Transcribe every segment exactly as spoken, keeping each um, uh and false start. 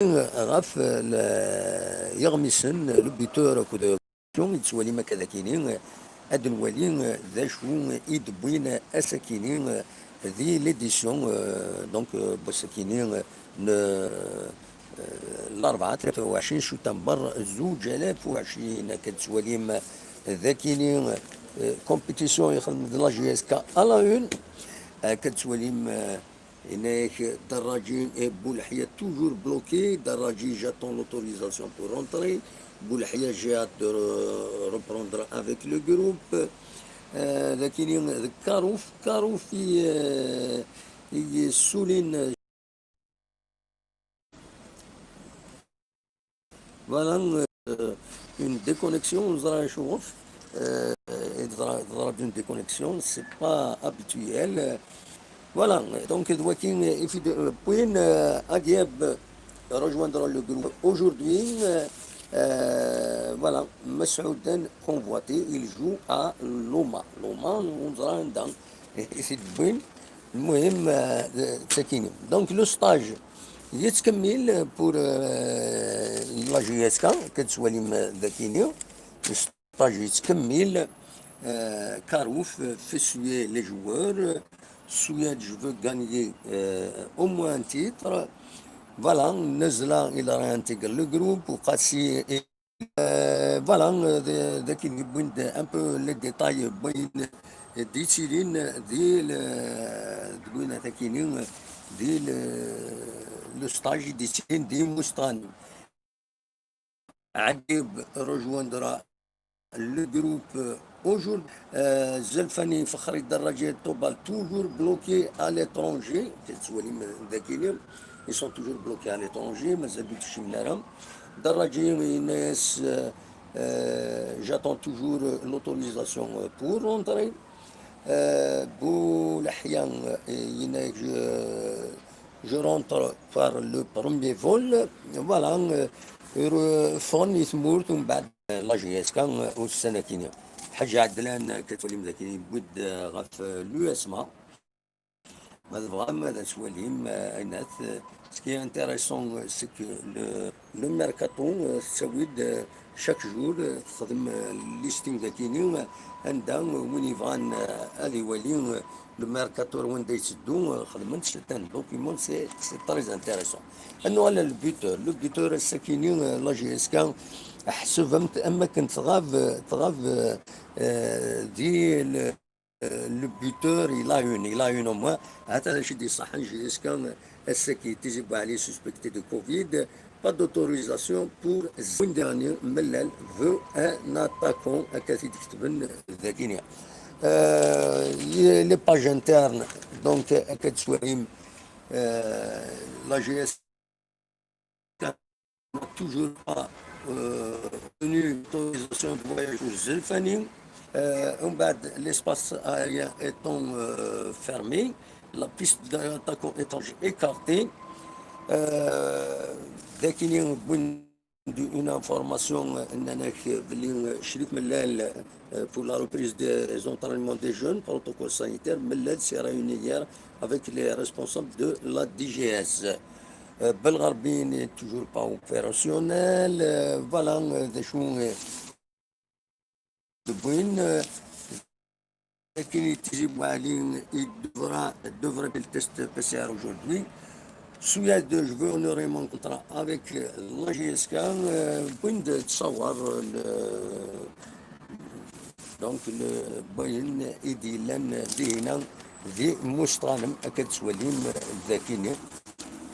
ɣef l-, yiɣmisen, le buteur akked i tettwalim akka d akini, ad nwali d acu i d-wwin ass-akini di l'édition, euh, donc, euh, n wass-akini n, euh, Larebɛa, tlata u ɛecrin septembre, zuǧ alaf u ɛecrin, akka d-tettwalim d akini, euh, compétition ixdem d la J S K à la une, akka d-tettwalim, euh, Yenna-yak Daraji, eh, Bouleḥya toujours bloqué. Daraji, j'attends l'autorisation pour rentrer. Bouleḥya, j'ai hâte de re-, reprendre avec le groupe. Euh, d akini d Karouf, Karouf i, euh, i yessulin. Voilà, euh, une déconnexion, euh, et de, de, d'une déconnexion, c'est pas habituel. Voilà, donc, euh, Win, euh, Agieb, euh, rejoindra le groupe aujourd'hui. Euh, euh, voilà, Massouden convoité, il joue à Loma. Loma, on sera dans, et c'est Win. المهم، آه، تساكيني. Donc, le stage يتكمل pour, euh, la J S K, كتسوالي م-، ذاكيني. Le stage يتكمل. Euh, Karouf, euh, fait suer les joueurs. Souya, je veux gagner, euh, au moins un titre. Voilà, Nezla, il réintègre le groupe. Ou Kassi et Euh, voilà, euh, de, de, qui un peu les détails, euh, bon, euh, décidin, de, le, de, le, le stage décidin de Moustran. Agib rejoindra le groupe, euh, aujourd'hui. Euh, Zelfani Fakhri Darraji Tobal toujours bloqué à l'étranger. Ils sont toujours bloqués à l'étranger, mais Daraji, Inès, euh, euh, j'attends toujours, euh, l'autorisation, euh, pour rentrer. Euh, Bouleḥya, euh, Inès, je, je rentre par le premier vol. Voilà, euh, re-, ffɣen i tmurt, umbeɛd, euh, la J S K, euh, ussan akini. Ḥaǧa Ɛedlan, euh, كتولي مذاكرين بود، euh, ɣef, euh, l'U S M A. Ma tebɣam ad as-walim, euh, aynat, euh, ce qui est intéressant, euh, c'est que le, le mercato, euh, tettawi-d, euh, chaque jour, euh, texdem, euh, listing dakini, euh, anda, euh, win yebɣan, euh, ad iwali, euh, le mercato wanda yetteddu, euh, xedmen-t, c'est un document, c'est, c'est très intéressant. Ad nuɣal ɣer le buteur. Le buteur, ass-akini, euh, la J S K, ḥesbemt am akken tɣab, euh, tɣab, euh, euh, di le, euh, le buteur, il a une, il a une au moins. Hata d acu i d-iṣaḥen jusqu'à ass-agi, Tizi Bouali suspecté de Covid, pas d'autorisation pour Zouindani Mellal veut un attaquant, akka t-id-ketben dagini. Euh, les pages internes, donc, akka d-tettwalim, euh, la J S K toujours pas, euh, obtenu l'autorisation de voyage pour Zelfani. Euh, umbeɛd, l'espace aérien étant, euh, fermé, la piste d'un attaquant étranger écartée. Euh, dakini, une information, euh, nnan-ak belli, euh, Chérif Mellal, euh, pour la reprise des entraînements des jeunes, protocole sanitaire, Mellal s'est réuni hier avec les responsables de la D G S. Euh, Belgharbi n'est toujours pas opérationnel. Euh, voilà, euh, des choses, euh, de Bruyne, euh, qui est Tizi Bouali, il devra, devrait le test P C R aujourd'hui. Souya deux, je veux honorer mon contrat avec, euh, la J S K. Euh, Bruyne de Tsawar, euh, le, Donc, le Boyen i d-yellan dihina di Mustranem, akka d-tettwalim dakini.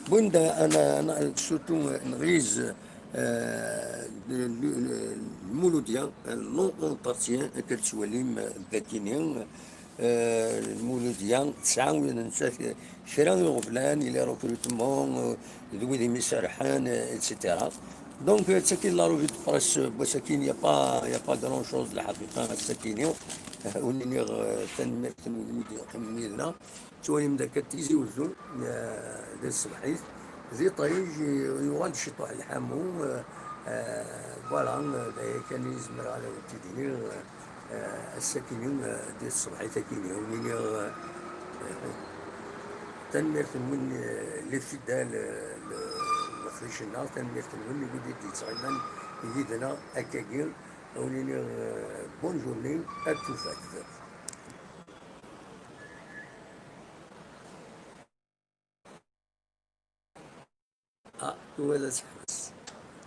Wanda ana, ana, surtout, euh, nɣiz, euh, le, le, le Mouloudia, euh, l'entretien, akka d-tettwalim dakini. Euh, Mouloudia, tesɛa win n kra n iɣeblan, il y a recrutement, euh, d wid i mi-serḥen, euh, et cetera. Donc, euh, d tagi la revue de presse, euh, n wass-agi, il y a pas, il y a pas grand-chose, lḥaqiqa, ass-agi-ni. Euh, ur nniɣ, euh, tanemmirt n wid i d-yeqqimen yid-neɣ. Tettwalim d akka Tizi Uzzu, euh, di tṣebḥit, di ṭij, yuɣal-d ciṭuḥ lḥamu, euh, euh, voilà, euh, d aya kan i zemreɣ ad awen-t-id-iniɣ, euh, euh, ass-agi-ni, euh, di tṣebḥit-agi-ni, awen-iniɣ, euh, euh, tanemmirt n win, euh, les fidèles, euh, le, leqdic-nneɣ, tanemmirt-nwen i wid i d-yettɣiman yid-neɣ akkagi. Ad wen-iniɣ, eh, bonne journée, ad tufat. Ah, tura ad teḥbes.